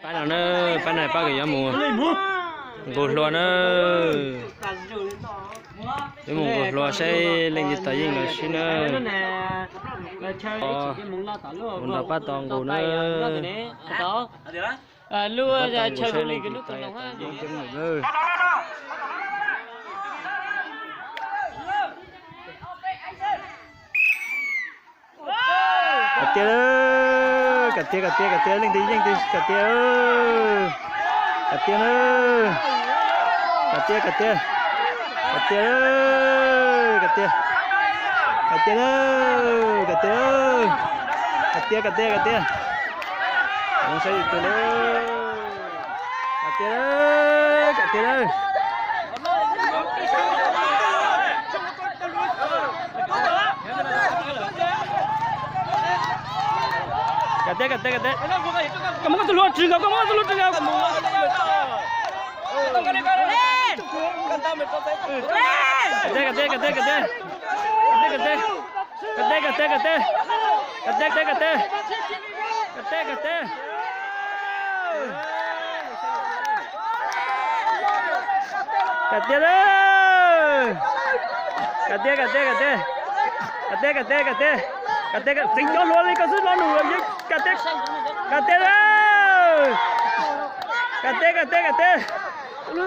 Pab no na, pab no pab kom yuav mus nqus hlua na. Yuav mus nqus hlua saib leej twg tau yeej los sib na. Mus nrog pab tau nqus na. Pab tau nqus saib leej twg tau yeej tau yeeb na. Kav tiag, kav tiag, kav tiag, kav tiag, leej twg yeej twg kav tiag. Kav tiag na. Kav tiag, kav tiag. Kav tiag, kav tiag. Kav tiag na. Kav tiag. Kav tiag, kav tiag, kav tiag. Zoo saib tus lawm. Kav tiag, kav tiag. Kav tiag, kav tiag, kav tiag. Koj muab koj tus hlua tsis nkaus, koj muab koj tus hlua tsis nkaus. Kav tiag, kav tiag, kav tiag, kav tiag. Kav tiag, kav tiag, kav tiag. Kav tiag, kav tiag, kav tiag. Kav tiag, kav tiag, kav tiag. Kav tiag, kav tiag. Kav tiag lawm. Kav tiag, kav tiag, kav tiag. Kav tiag, kav tiag, kav tiag. Kav tiag, tseem cov hluas li koj xwb lo lus yeej kav tiag. Kav tiag lawm. Kav tiag, kav tiag, kav tiag.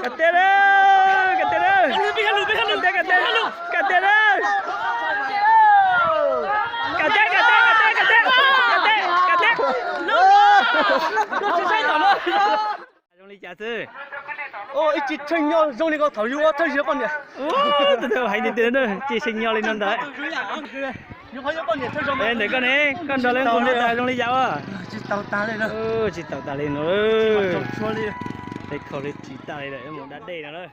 Kav tiag lawm, kav tiag lawm. Kav tiag, kav tiag, kav tiag lawm. Kav tiag, kav tiag, kav tiag, kav tiag, kav tiag, kav tiag. Zoo li cas xwb? Ib tsis tshee nyo zoo li ko thaum yus ua thawj zaug poj niam. Tus hais tiag tiag na, tsis tshee nyo li no ntag. Ntawm koj ne, koj nrog lawv nqus hlua tag zoo li cas ua? Tsis tau tas li no. Tej khau li tsis tas li lawm, mus da dej no lawm.